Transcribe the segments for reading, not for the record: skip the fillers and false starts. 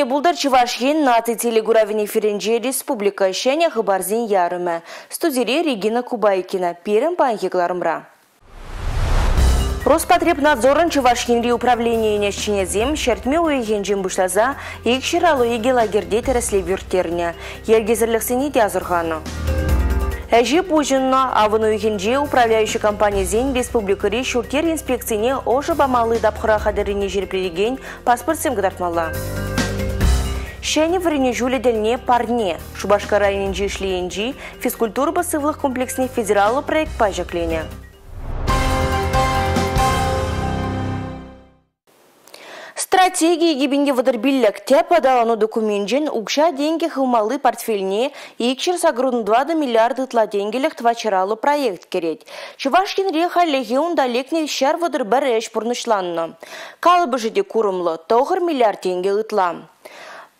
Кӗркунне пултӑр Чӑваш Ен наци телекуравӗн эфирӗнче республика ҫӗнӗ хыпарсен ярӑмӗ. Студире Регина Кубайкина. Пирӗн паянхи кӑларӑмра. Роспотребнадзорӑн Чӑваш Енри управленийӗн ӗҫченӗсем ҫӗртме уйӑхӗнчен пуҫласа 252 лагерьте тӗрӗслев ирттернӗ. Йӗркесӗрлӗхсене те асӑрханӑ. Ӗҫе пуҫӑннӑ авӑн уйӑхӗнче управляющи компанисен республикӑри ҫурт-йӗр инспекцине ӑшӑ памалли тапхӑра хатӗррине ҫирӗплетекен паспортсем кӑтартмалла. Ҫӗнӗ вӗренӳ ҫулӗ тӗлне парне. Шупашкар районӗнчи Ишлейӗнчи физкультурӑпа сывлӑх комплексне федераллӑ проектпа ҫӗкленӗ. Стратеги 2035 тӗп аталану докуменчӗн укҫа-тенкӗ хывмалли портфельне 284 миллиард ытла тенкӗлӗх тӑватҫӑраллӑ проект кӗрет. Чӑваш Енре хальлӗхе унта лекнӗ 131 ӗҫ пурнӑҫланнӑ. Калӑпӑшӗ те курӑмлӑ – 9 миллиард тенкӗ ытла.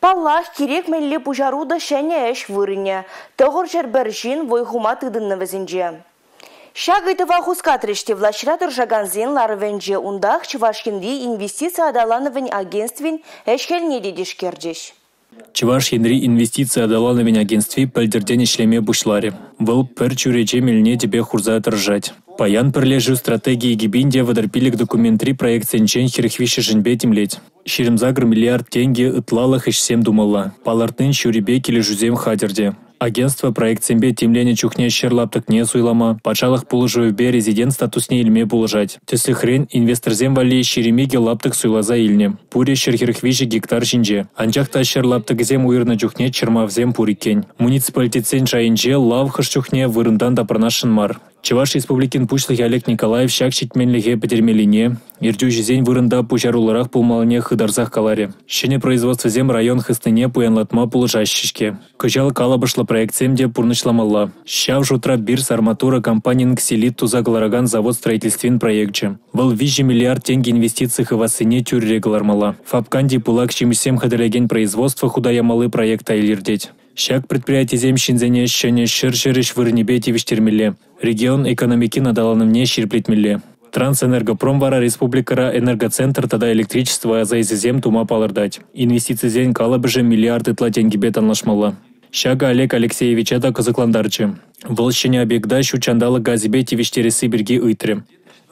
Паллах, кирек мӗнле пуҫару та ҫӗнӗ ӗҫ вырӑнӗ. 901 ҫын вӑй хума тытӑннӑ вӗсенче. Ҫак ыйтӑва хускатрӗҫ те влаҫра тӑрӑшакансен ларӑвӗнче. Унтах Чӑваш Енри инвестици аталанӑвӗн агентствин ӗҫ-хӗлне те тишкерчӗҫ. Чӑваш Енри инвестици аталанӑвӗн агентстви пӗлтӗртен ӗҫлеме пуҫларӗ. Вӑл пӗр чӳрече мелне тӗпе хурса тӑрӑшать. Паян пӗрлешӳ стратеги 2035 документри проектсенчен 43-шӗнпе тимлет. 28 миллиард тенкӗ ытлалӑх ӗҫсем тумалла. Палӑртнин ҫуррипе килӗшӳсем хатӗр те. Агентство проектсемпе тимленӗ чухне ҫӗр лаптӑкне суйлама, патшалӑх пулӑшӑвӗпе резидент статусне илме пулӑшать. Тӗслӗхрен, инвесторсем валли 22 лаптӑк суйласа илнӗ. Пурӗ 143 гектар ҫинче. Анчах та ҫӗр лаптӑкӗсем уйӑрнӑ чухне чӑрмавсем пур иккен. Муниципалитетсен шайӗнче лав хӑш чухне вырӑнтан тапранасшӑн мар. Чӑваш Республикин Пуҫлӑхӗ Олег Николаев ҫак ҫитменлӗхе пӗтермеллине, ертӳҫӗсен вырӑнта пуҫаруллӑрах пулмаллине хытарсах каларӗ. Ҫӗнӗ производствӑсем район хыснине пуянлатма пулӑшаҫҫӗ-ҫке. Кӑҫал калӑпӑшлӑ проектсем те пурнӑҫламалла. Ҫав шутра «Бирс» арматура компанин ксилит туса кӑларакан завод строительствин проекчӗ. Вӑл 3 миллиард тенкӗ инвестици хывассине тӳрре кӑлармалла. ФАПКАНти пылак ҫимӗҫсем хатӗрлекен производство хута ямалли проект та илӗртет. Ҫак предприятисем ҫынсене ҫӗнӗ ҫӗр-ҫӗр ӗҫ вырӑнӗпе тивӗҫтермелле, регион экономикин аталанӑвне ҫирӗплетмелле. Трансэнергопром вара республикӑра энергоцентр тата электричество АЗСӗсем тума палӑртать. Инвестицисен калӑпӑшӗ миллиард ытла тенкӗпе танлашмалла. Ҫакӑ Олег Алексеевича та кӑсӑклантарчӗ. Вӑл ҫӗнӗ объекта ҫут ҫанталӑк газӗпе тивӗҫтересси пирки ыйтрӗ.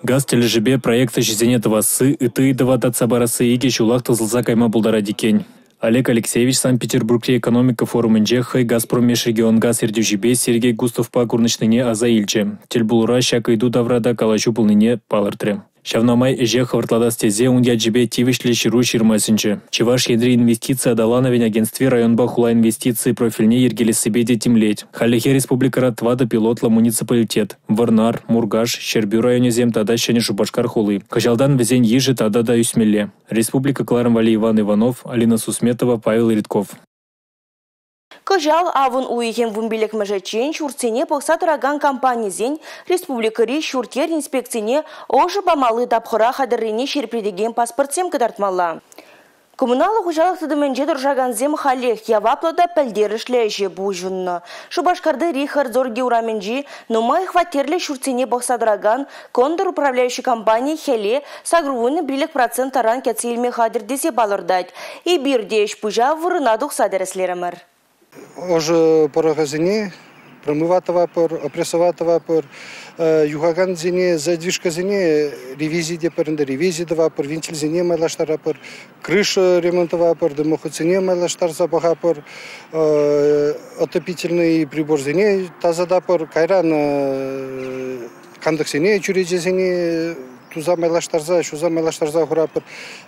Газ тӗлӗшӗпе проект ӗҫӗсене тӑвасси, ытти ыйтӑва татса парасси икӗ ҫулах тӑсӑлса кайма пултарать иккен. Олег Алексеевич Санкт-Петербургри экономика форумӗнче хӑй «Газпром» межрегионгаз ертӳҫипе Сергей Густовпа курнӑҫнине аса илчӗ. Тӗл пулура ҫак ыйту тавра та калаҫу пулнине палӑртрӗ. Ҫавна май ӗҫе хӑвӑртлатас тесе ун ячӗпе тивӗҫлӗ ҫыру ҫырма сӗнчӗ. Чӑваш Енри инвестици аталанӑвӗн агентстви районпа хула инвестици профильне йӗркелессипе те тимлет. Хальлӗхе республикӑра 4 пилотлӑ муниципалитет – Вӑрнар, Муркаш, Ҫӗрпӳ районӗсем тата Ҫӗнӗ Шупашкар хули. Кӑҫалтан вӗсен йышӗ тата та ӳсмелле. Республика кӑларӑм валли Иван Иванов, Алина Сусметова, Павел Ритков. Кӑҫал авӑн уйӑхӗн 15-мӗшӗччен ҫуртсене пӑхса тӑракан компанисен республикӑри ҫурт-йӗр инспекцине ӑшӑ памалли тапхӑра хатӗррине ҫирӗплетекен паспортсем кӑтартмалла. Коммуналлӑ хуҫалӑх тытӑмӗнче тӑрӑшакансем халех яваплӑ та пӗлтерӗшлӗ ӗҫе пуҫӑннӑ. Шупашкарти Рихард Зорге урамӗнчи нумай хваттерлӗ ҫуртсене пӑхса тӑракан Кондор управляющи компани хӗле 85% таран кӗтсе илме хатӗр тесе палӑртать. Эпир те ӗҫ-пуҫа вырӑна тухса тӗрӗслерӗмӗр. Ӑшӑ пӑрӑхӗсене промыва тӑватпӑр, опрессова тӑватпӑр, юхакансене, задвижкӑсене ревизи тетпӗр ӗнтӗ, ревизи тӑватпӑр, вентильсене майлаштаратпӑр, крыша ремонт тӑватпӑр, дымоходсене майлаштарса пӑхатпӑр, отопительнӑй приборсене тасататпӑр, кайран кантӑксене, чӳречесене туса майлаштарса, ҫуса майлаштарса хуратпӑр.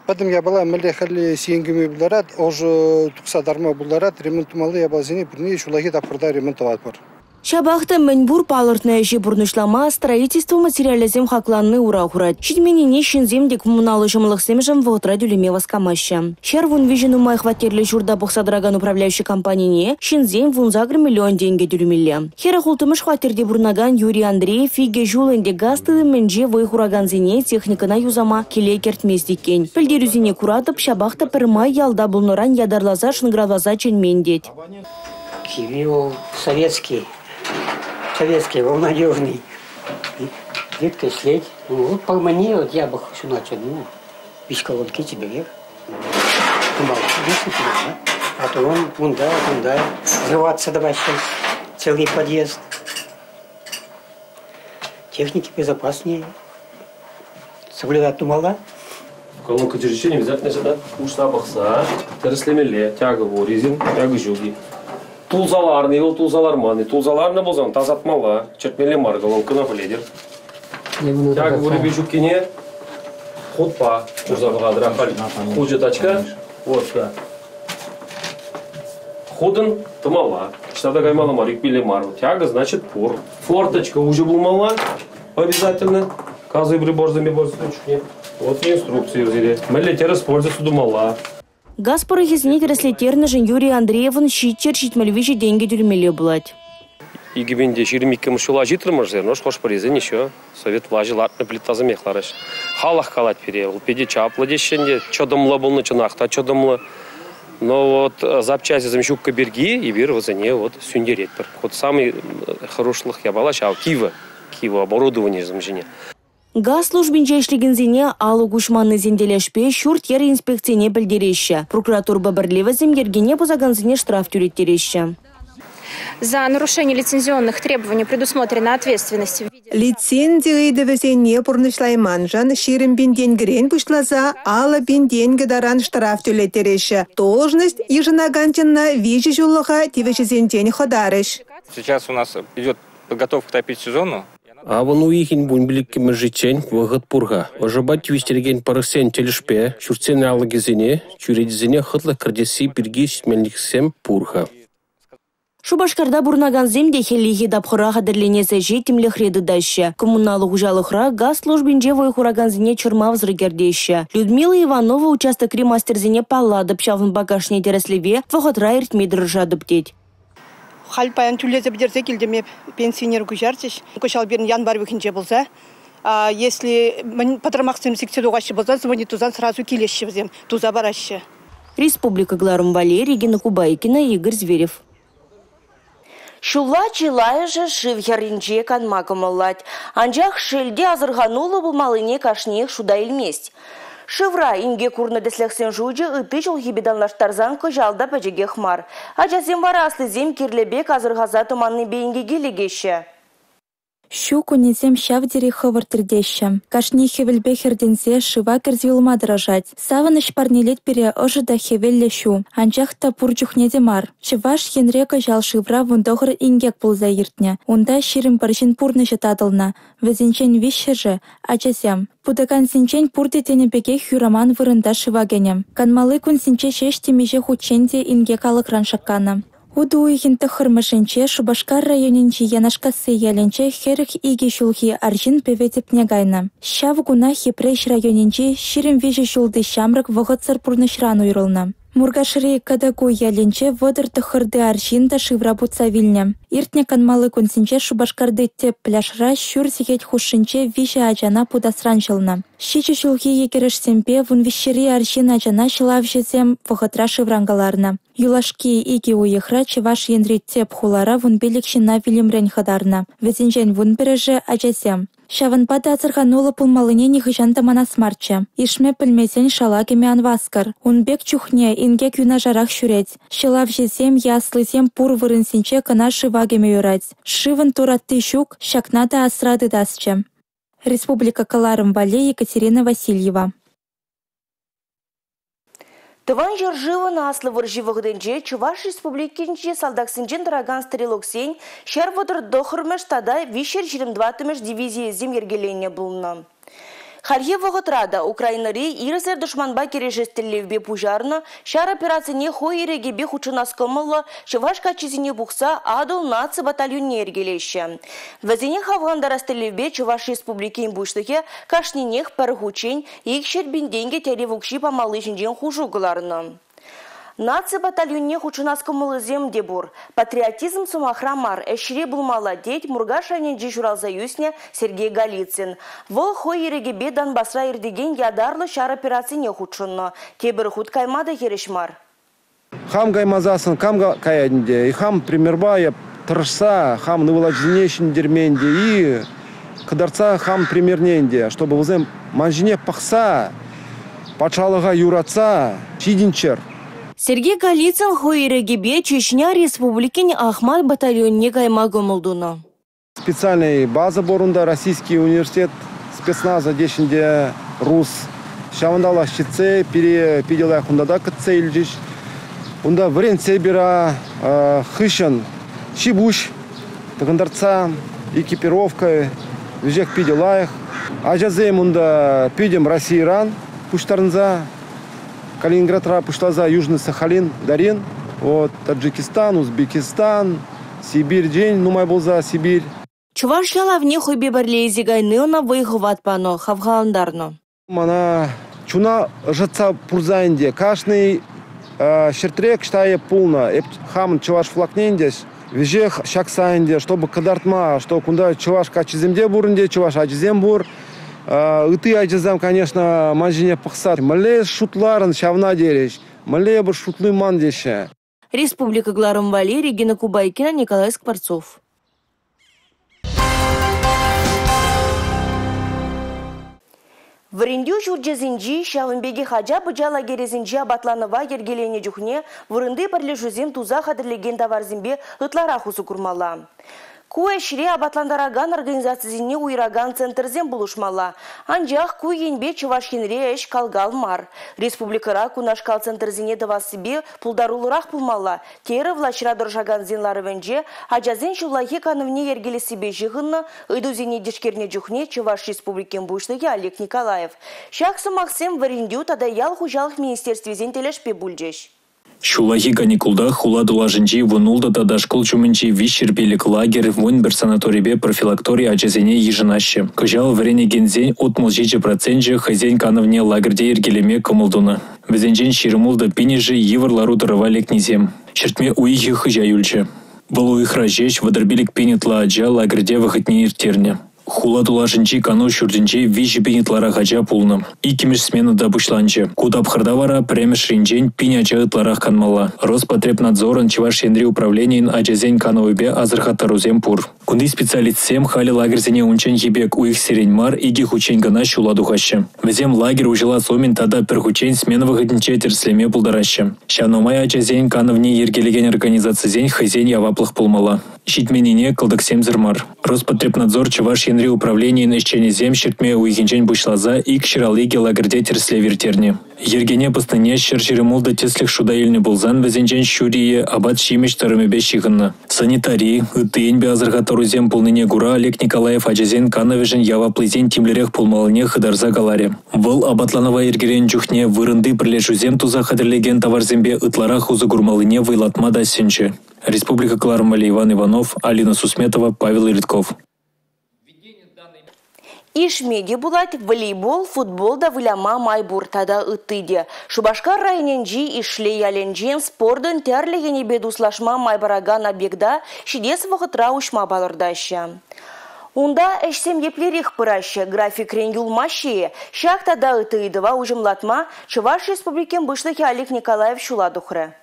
Пӗтӗм япала мӗнле хӗлле сиен кӳме пултарать, ӑшӑ тухса тарма пултарать, ремонт тумалли япаласене пурне ҫуллахи тапхӑрта ремонт тӑватпӑр. Ҫапах та мӗнпур палӑртнӑ ӗҫе пурнӑҫлама строительство материалӗсем хакланни ура хурать. Ҫитменнине ҫынсем те коммуналлӑ ҫӑмӑллӑхсемшӗн вӑхӑтра тӳлеме васкамаҫҫӗ. 113 нумай хваттерлӗ ҫурта пӑхса тӑракан управляющи компанине ҫынсен 18 миллион тенкӗ тӳлемелле. 46-мӗш хваттерте пурӑнакан Юрий Андреев икӗ ҫул ӗнтӗ газ тытӑмӗнче вӑй хуракансене техникӑна юсама киле кӗртмест иккен. Пӗлтерӳсене куратӑп, ҫапах та пӗрмай ялта пулнӑран ятарласа шӑнкӑравласа чӗнмен тет. Киви вӑл советский, советский, вӑл надежный. Ветка ӗҫлет. Ну, вот палмани вот япӑх ҫунатчӗ. Ну, виҫ колонки чиперех. тумалла, а то он унта, кунта взрываться тӑваҫҫӗ целый подъезд. Техники безопаснее соблюдать тумалла. Колонка чӳречине обязательно сюда уҫса пӑхса тӗрӗслемелле. Тяга пур-и, тяга ҫук-и. Тулса ларнӑ-и вӑл, тулса ларман-и. Тулса ларнӑ пулсан тасатмалла, чӗртмелле мар колонкӑна, пӗлетӗр. Тяга пуррипе ҫуккине хутпа курса пӑхатӑр. Халь хучӗ тачка. Вот, да. Хутӑн тӑмалла. Ӑҫта та каймалла мар, ӳкмелле мар. Тяга, значит, пур. Форточка уҫӑ пулмалла обязательно. Газовый приборсемпе пользоваться чухне. Вот инструкция сире. Мӗнле тӗрӗс пользоваться тумалла. Газ пӑрӑхӗсене тӗрӗслеттернӗшӗн Юрий Андреевӑн 773 тенкӗ тӳлемелле пулать. 2022 ҫула ҫитрӗмӗр, но хӑш-пӗрисен еще совет влаҫӗ лартнӑ плитасемех лараҫҫӗ. Халӑх калать пире, вӑл питӗ чаплӑ теҫҫӗ ӗнтӗ, чӑтӑмлӑ пулнӑ, чӑнах та чӑтӑмлӑ. Но вот запчастьсем ҫуккӑ пирки эпир вӗсене вот сӳнтеретпӗр. Вот самый хӑрушлӑх япала ҫав кивӗ оборудованисем ҫине. Газ службинче ӗҫлекенсене алӑ куҫманнисен тӗлӗшпе ҫурт-йӗр инспекцине пӗлтереҫҫӗ. Прокуратурӑпа пӗрле вӗсем йӗркене пӑсакансене штраф тӳлеттереҫҫӗ. За нарушение лицензионных требований предусмотрена ответственность. Лицензи ыйтӑвӗсене пурнӑҫлайманшӑн 20 000 тенкӗрен пуҫласа 50 000 тенкӗ таран штраф тӳлеттереҫҫӗ. Должность йышӑнакан ҫынна 3 ҫуллӑха тивӗҫӗсенчен хӑтарӗҫ. Сейчас у нас идет подготовка к топить сезону. Авӑн уйӑхӗн 15-мӗшӗччен вӑхӑт пур-ха. Ӑшӑпа тивӗҫтерекен пӑрӑхсен тӗлӗшпе ҫуртсен алӑкӗсене, чӳречесене хӑтлӑх кӗртесси пирки ҫитменлӗхсем пур-ха. Шупашкарта пурӑнакансем те хӗллехи тапхӑра хатӗрленес ӗҫе тимлӗхре тытаҫҫӗ. Коммуналлӑ хуҫалӑхра газ службинче вӑй хуракансене чӑрмавсӑр кӗртеҫҫӗ. Людмила Иванова участокри мастерсене паллатӑп, ҫавӑнпа кашни тӗрӗслеве вӑхӑтра иртме тӑрӑшатӑп тет. Халь паян тӳлесе пӗтерсе килтӗм эп, пенсионер куҫарчӗҫ. Кӑҫал пирӗн январь уйӑхӗнче пулса, если пӑтӑрмахсем сиксе тухаҫҫӗ пулсан, звонить тусан сразу килеҫҫӗ вӗсем, туса параҫҫӗ. Республика кӑларӑм валли Регина Кубайкина, Игорь Зверев. Ҫулла чылайӑшӗ шыв хӗрринче канма кӑмӑллать. Анчах шелте асӑрхануллӑ пулмаллине кашниех шута илмест. Шывра инке курнӑ тӗслӗхсен шучӗ ытти ҫулхипе танлаштарсан кӑҫал та пӗчӗкех мар. Ачасем вара аслисем кирлӗ пек асӑрхаса тӑманнипе инкеке лекеҫҫӗ. Ҫу кунӗсем ҫав тери хӑвӑрт иртеҫҫӗ. Кашни хӗвелпе хӗртӗнсе шыва кӗрсе юлма тӑрӑшать. Савӑнӑҫ парнелет пире ӑшӑ та хӗвеллӗ ҫу. Анчах та пур чухне те мар. Чӑваш Енре кӑҫал шывра 19 инкек пулса иртнӗ. Унта 21 ҫын пурнӑҫӗ татӑлнӑ. Вӗсенчен 3-шӗ ачасем. Путакансенчен пурте тенӗ пекех юраман вырӑнта шыва кӗнӗ. Канмалли кунсенче ҫеҫ темиҫе хутчен те инкек алӑкран шакканӑ. Утӑ уйӑхӗн 9-мӗшӗнче Шупашкар районӗнчи Янашкасси ялӗнче 42 ҫулхи арҫын пӗве тӗпне кайнӑ. Ҫав кунах Йӗпреҫ районӗнчи 23 ҫулти ҫамрӑк вӑхӑтсӑр пурнӑҫран уйрӑлнӑ. Муркашри Катакуй ялӗнче 39 арҫын та шывра путса вилнӗ. Иртнӗ канмалли кунсенче Шупашкарти тӗп пляжра ҫур сехет хушшинче 3 ачана путасран ҫӑлнӑ. 7 ҫулхи йӗкӗрӗшсемпе 13-ри арҫын ачана ҫӑлавҫӑсем вӑхӑтра шывран кӑларнӑ. Юлашки 2 уйӑхра Чӑваш Енри тӗп хулара 15 ҫынна вилӗмрен хӑтарнӑ. Вӗсенчен 11-шӗ ачасем. Ҫавӑнпа та асӑрхануллӑ пулмаллине нихӑҫан та манас марччӗ. Ишме пӗлмесен шала кӗме ан васкӑр. Ун пек чухне инкек юнашарах ҫӳрет. Ҫӑлавҫӑсем е аслисем пур вырӑнсенче кӑна шыва кӗме юрать. Шывӑн туратти ҫук, ҫакна та асра тытасчӗ. Республика кӑларӑм валли Екатерина Васильева. Тӑван ҫӗршывӑн аслӑ вӑрҫи вӑхӑтӗнче Чӑваш Республикинчи салтаксенчен тӑракан стрелоксен 139-мӗш тата 324-мӗш дивизийӗсем йӗркеленнӗ пулнӑ. Хальхи вӑхӑтра та Украинӑри ирсӗр душманпа кӗрешес тӗллевпе пуҫарнӑ ҫар операцине хӑй ирӗкӗпе хутшӑнас кӑмӑллӑ чӑваш каччисене пухса Атӑл наци батальонне йӗркелеҫҫӗ. Вӗсене хавхалантарас тӗллевпе Чӑваш Республикин пуҫлӑхӗ кашнинех пӗр хутчен 200 000 тенкӗ тӗрев укҫи памалли ҫинчен хушу кӑларнӑ. Наци батальонне хутшӑнас кӑмӑллисем те пур. Патриотизм сӑмахра мар, ӗҫре пулмалла тет Муркаш районӗнче ҫуралса ӳснӗ Сергей Голицын. Вӑл хӑй ирӗкӗпе Донбасра иртекен ятарлӑ ҫар операцине хутшӑннӑ. Тепӗр хут кайма та хирӗҫ мар. Хам каймасассӑн кам каять ӗнтӗ. И хам примерпа эп тӑрӑшса, хам ывӑл ачисене ҫӗнтерме ӗнтӗ. И кӑтартса хам примерне ӗнтӗ, чтобы вӗсем ман ҫине пӑхса, патшалӑха юратса ҫитӗнччӗр. Сергей Голицын хӑй ирӗкӗпе Чечня Республикин Ахмат батальонне кайма кӑмӑл тунӑ. Специальный база пур унта, Российский университет спецназа теҫҫӗ рус. Ҫавӑнталла ҫитсе пире питӗ лайӑх унта та кӗтсе илчӗҫ. Унта вӗрентсе пира хыҫҫӑн ҫи-пуҫ тӑхӑнтартса, экипировка веҫех питӗ лайӑх. Ачасем унта пӗтӗм Российӑран пуҫтарӑнса Калининградра пуҫласа Южный Сахалин, Дарин, вот, Таджикистан, Узбекистан, Сибирьтен нумай пулса Сибирь. Чӑваш ялавне хӑйпе пӗрле илсе кайни ӑна вӑй-хӑват панӑ, хавхалантарнӑ. Мана чуна ӑшӑтса пурса ӗнтӗ. Кашни ҫӗртре кӑшта эп пулнӑ. Эп хамӑн чӑваш флагне ӗнтӗ веҫех ҫакса ӗнтӗ, чтобы кӑтартма, что кунта чӑваш каччисем те пур ӗнтӗ, чӑваш ачисем пур. Ытти ачасем, конечно, ман ҫине пӑхса мӗнле шутларӑн ҫавна терӗҫ, мӗнле эпир шутлиман теҫҫӗ. Республика кӑларӑм валли Регина Кубайкина, Николай Скворцов. Вӗрентӳ ҫурчӗсенчи, ҫавӑн пекех ача-пӑча лагерӗсенчи апатланӑва йӗркеленӗ чухне вырӑнти пӗрлешӳсем туса хатӗрлекен таварсемпе ытларах усӑ курмалла. Ку ӗҫре апатлантаракан организацисене уйӑракан центрсем пулӑшмалла. Анчах ку енпе Чӑваш Енре ӗҫ кал-кал мар. Республикӑра кунашкал центрсене тӑвассипе пултаруллӑрах пулмалла, терӗ влаҫра тӑрӑшакансен ларӑвӗнче ачасен ҫуллахи канӑвне йӗркелессипе ҫыхӑннӑ ыйтусене тишкернӗ чухне Чӑваш Республикин Пуҫлӑхӗ Олег Николаев. Ҫак сӑмахсем вӗрентӳ тата ял хуҫалӑх министерствисен тӗлӗшпе пулчӗҫ. Ҫуллахи каникулта хула тулашӗнчи 16 тата шкул ҫумӗнчи 305 лагерь, 11 санаторипе профилактори ачасене йышӑнаҫҫӗ. Кӑҫал вӗренекенсен 67% хӑйсен канӑвне лагерьте йӗркелеме кӑмӑл тунӑ. Вӗсенчен 26 пинӗшӗ йывӑр лару-тӑрӑва лекнисем. Ҫӗртме уйӑхӗ хыҫа юлчӗ. Вӑл уйӑхра ҫеҫ 35 пин ытла ача лагерьте вӑхӑтне ирттернӗ. Хула тулашӗнчи кану ҫуртӗнче 3 пин ытларах ача пулнӑ. Иккӗмӗш смена та пуҫланчӗ. Ку тапхӑрта вара пӗрремӗшринчен пин ача ытларах канмалла. Роспотребнадзорӑн Чӑваш Енри управленийӗн ачасен канӑвӗпе асӑрхаттарусем пур. Кунти специалистсем халӗ лагерьсене унчченхи пек уйӑхсерен мар, икӗ хутчен кӑна ҫула тухаҫҫӗ. Вӗсем лагерь уҫӑлас умӗн тата пӗр хутчен смена вӑхӑтӗнче тӗрӗслеме пултараҫҫӗ. Ҫавна май ачасен канӑвне йӗркелекен организацисен хӑйсен яваплӑх пулмалла. Ҫитменнине кӑлтӑксемсӗр мар. Роспотребнадзор Чӑваш Енри управленийӗн ӗҫченӗсем ҫӗртме уйӑхӗнчен пуҫласа 252 лагерьте тӗрӗслев ирттернӗ. Йӗркене пӑснине 126 тӗслӗх шута илнӗ пулсан вӗсенчен ҫуррийӗ апат-ҫимӗҫ тӑрӑмӗпе ҫыхӑннӑ. Санитари, ытти енпе асӑрхаттарусем пулнине кура Олег Николаев ачасен канӑвӗшӗн яваплисен тимлӗрех пулмаллине хытарса каларӗ. Вӑл апатланӑва йӗркеленӗ чухне вырӑнти пӗрлешӳсем туса хатӗрлекен таварсемпе ытларах усӑ курмаллине вӑйлатма та сӗнчӗ. Республика кӑларӑм валли Иван Иванов, Алина Сусметова, Павел Илитков. Ишме те пулать, волейбол, футбол та выляма май пур тата ытти те. Шупашкар районӗнчи Ишлей ялӗнчен спортӑн тӗрлӗ енӗпе туслашма май паракан объекта ҫитес вӑхӑтра уҫма палӑртаҫҫӗ. Унта ӗҫсем еплерех пыраҫҫӗ, графикрен юлмаҫҫӗ-и? Ҫак тата ытти ыйтӑва уҫӑмлатма Чӑваш Республикин Пуҫлӑхӗ Олег Николаев ҫула тухрӗ.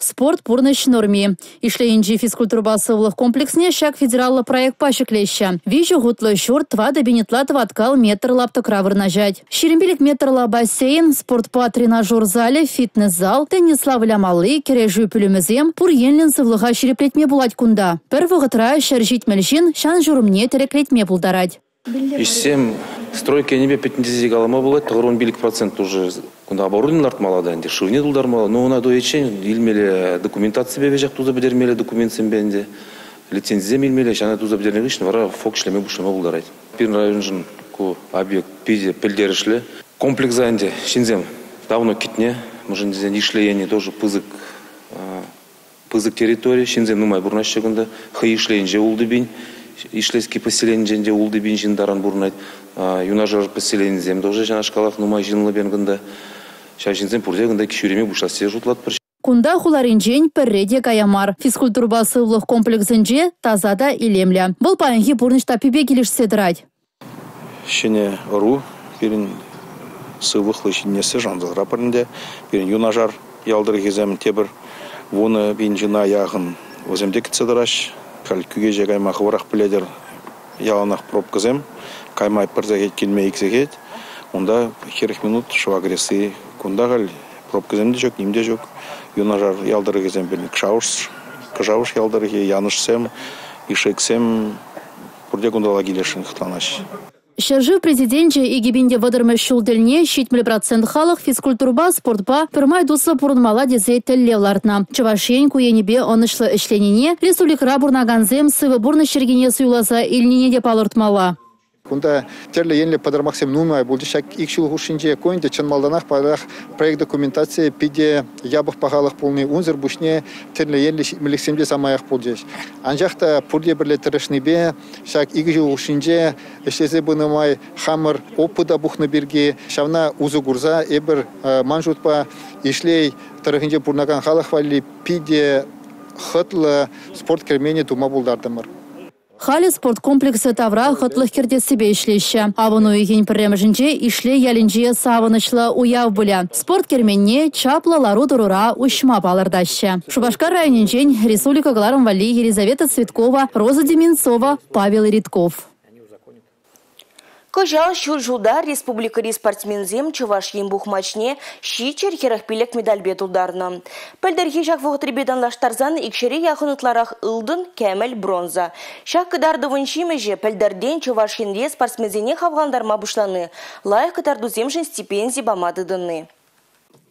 Спорт пурнӑҫ норми. Ишлейӗнчи физкультурӑпа сывлӑх комплексне ҫак федераллӑ проектпа ҫӗклеҫҫӗ. 3 хутлӑ ҫурт 4 пин ытла тӑваткал метр лаптӑкра вырнаҫать. 25 метрлӑ бассейн, спортпа тренажер залӗ, фитнес-зал, теннисла вылямалли, кӗрешӳ пӳлӗмӗсем пур енлӗн сывлӑха ҫирӗплетме пулать кунта. Пӗр вӑхӑтра 170 ҫын ҫан-ҫурӑмне тӗреклетме пултарать. Ӗҫсем стройка енӗпе пӗтнӗ тесе калама пулать, 95% уже кунта оборудовани лартмалла та ӗнтӗ, шывне тултармалла. Но ӑна туйиччен илмелле документаципе веҫех туса пӗтермелле документсемпе ӗнтӗ, лицензисем илмелле, ҫавна туса пӗтернӗ хыҫҫӑн вара ФОК ӗҫлеме пуҫлама пултарать. Пирӗн районшӑн ку объект питӗ пӗлтерӗшлӗ. Комплекса ӗнтӗ ҫынсем давно кӗтнӗ, мӗншӗн тесен Ишлӗ енӗ тоже пысӑк территори, ҫынсем нумай пурӑнаҫҫӗ кунта. Хӑй Ишлейӗнче 6 пин, Ишлейски поселенинчен те 6 пин ҫын таран пурӑнать. Юнашар поселенисем тоже ҫавнашкалах нумай ҫынлӑ пен кунта. Ҫав ҫынсем пурте кунта ҫӳреме пуҫлас тесе шутлатпӑр. Кунта хуларинчен пӗрре те кая мар. Физкультурӑпа сывлӑх комплексӗнче таса та илемлӗ. Вӑл паянхи пурнӑҫ таппипе килӗшсе тӑрать. Ҫӗнӗ ӑру пирӗн сывлӑхлӑ ҫитӗнессе шанса тӑратпӑр ӗнтӗ. Пирӗн юнашар ял тӑрӑхӗсем тепӗр 10 пин ҫынна яхӑн вӗсем те кӗтсе тӑраҫҫӗ. Халь Кӳкеҫе кайма хӑвӑрах пӗлетӗр, яланах пробкӑсем. Кайма пӗр сехет, килме 2 сехет. Унта 40 минут шыва кӗресси. Кунта халь Пробкӑсем те ҫук, ним те ҫук. Юнашар ял тӑрӑхӗсем пирӗн Кӑшавӑш ял тӑрӑхӗ, Янӑшсем, Ишексем пурте кунталла килесшӗн хӑтланаҫҫӗ. Ҫӗршыв президенчӗ 2030-мӗш ҫул тӗлне 70% халӑх физкультурӑпа, спортпа пӗрмай туслӑ пурӑнмалла тесе тӗллев лартнӑ. Чӑваш Ен ку енӗпе ӑнӑҫлӑ ӗҫленине, республикӑра пурӑнакансем сывӑ пурнӑҫ йӗркине суйласа илнине те палӑртмалла. Кунта тӗрлӗ енлӗ пӑтӑрмахсем нумай пулчӗҫ ҫак ик ҫул хушшинче. Ку ӗнтӗ чӑн малтанах паллах проект документацийӗ питӗ япӑх пахалӑх пулни. Унсӑр пуҫне тӗрлӗ енлӗ ҫитменлӗхсем те самаях пулчӗҫ. Анчах та пурте пӗрле тӑрӑшнипе ҫак икӗ ҫул хушшинче ӗҫлесе пынӑ май хамӑр опыта пухнӑ пирки ҫавна усӑ курса эпир ман шутпа Ишлей тӑрӑхӗнче пурӑнакан халӑх валли питӗ хӑтлӑ спорт керменӗ тума пултартӑмӑр. Халӗ спорт комплексӗ тавра хӑтлӑх кӗртессипе ӗҫлеҫҫӗ. Авӑн уйӑхӗн пӗрремӗшӗнче Ишлей ялӗнче савӑнӑҫлӑ уяв пулӗ. Спорт керменне чаплӑ лару-тӑрура уҫма палӑртаҫҫӗ. Шупашкар районӗнчен республика кӑларӑм валли Елизавета Цветкова, Роза Деменцова, Павел Ритков. Кӑҫал ҫур ҫулта республикӑри спортсменсем Чӑваш Ен пухмачне 745 медальпе тултарнӑ. Пӗлтӗрхи ҫак вӑхӑтрипе танлаштарсан икҫӗре яхӑн ытларах ылтӑн, кӗмӗл, бронза. Ҫак кӑтартӑвӑн ҫимӗҫӗ пӗлтӗртен Чӑваш Енре спортсменсене хавхалантарма пуҫлани, лайӑх кӑтартусемшӗн стипенди пама тытӑнни.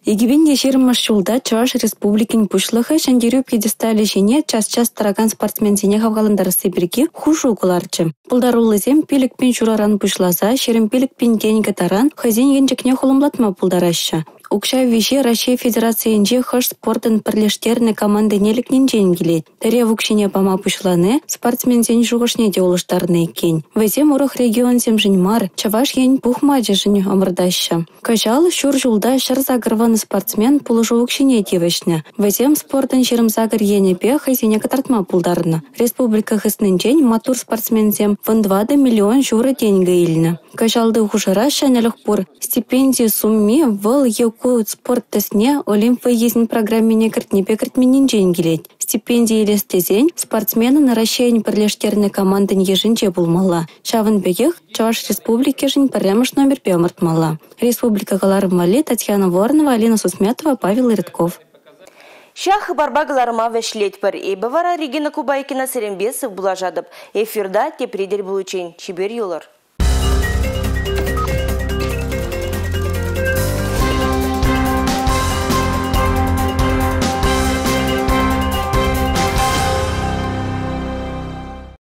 2020-мӗш ҫулта Чӑваш Республикин Пуҫлӑхӗ ҫӗнтерӳ пьедесталӗ ҫине час-час тӑракан спортсменсене хавхалантарасси пирки хушу кӑларчӗ. Пултаруллисем 5 пин ҫурӑран пуҫласа 25 пин тенкӗ таран хӑйсен енчӗкне хулӑмлатма пултараҫҫӗ. Укҫа виҫи Раҫҫей Федерацийӗнчи хӑш спортӑн пӗрлештернӗ командине лекнинчен килет. Тӗрев укҫине пама пуҫлани спортсменсен шухӑшне те улӑштарнӑ иккен. Вӗсем урӑх регионсемшӗн мар, Чӑваш Ен пухмачӗшӗн ӑмӑртаҫҫӗ. Кӑҫал ҫур ҫулта 180 спортсмен пулӑшу укҫине тивӗҫнӗ. Вӗсем спортӑн 28 енӗпе хӑйсене кӑтартма пултарнӑ. Республика хыснинчен маттур спортсменсем 14 миллион ҫурӑ тенкӗ илнӗ. Кӑҫалти хушӑра ҫӗнӗлӗх пур. Стипенди сумми вӑл е ку спорт тӗсне Олимп вӑййисен программине кӗртнипе кӗртменнинчен килет. Стипенди илес тесен спортсменӑн Раҫҫейӗн пӗрлештернӗ командин йышӗнче пулмалла. Ҫавӑн пекех Чӑваш Республикишӗн пӗрремӗш номерпе ӑмӑртмалла. Республика кӑларӑм валли Татьяна Воронова, Алина Сусметова, Павел Рыдков. Ҫак хыпарпа кӑларӑма вӗҫлетпӗр. Эпӗ вара Регина Кубайкина сирӗнпе сывпуллашатӑп. Эфирта тепре тӗл пуличчен. Чипер юлӑр.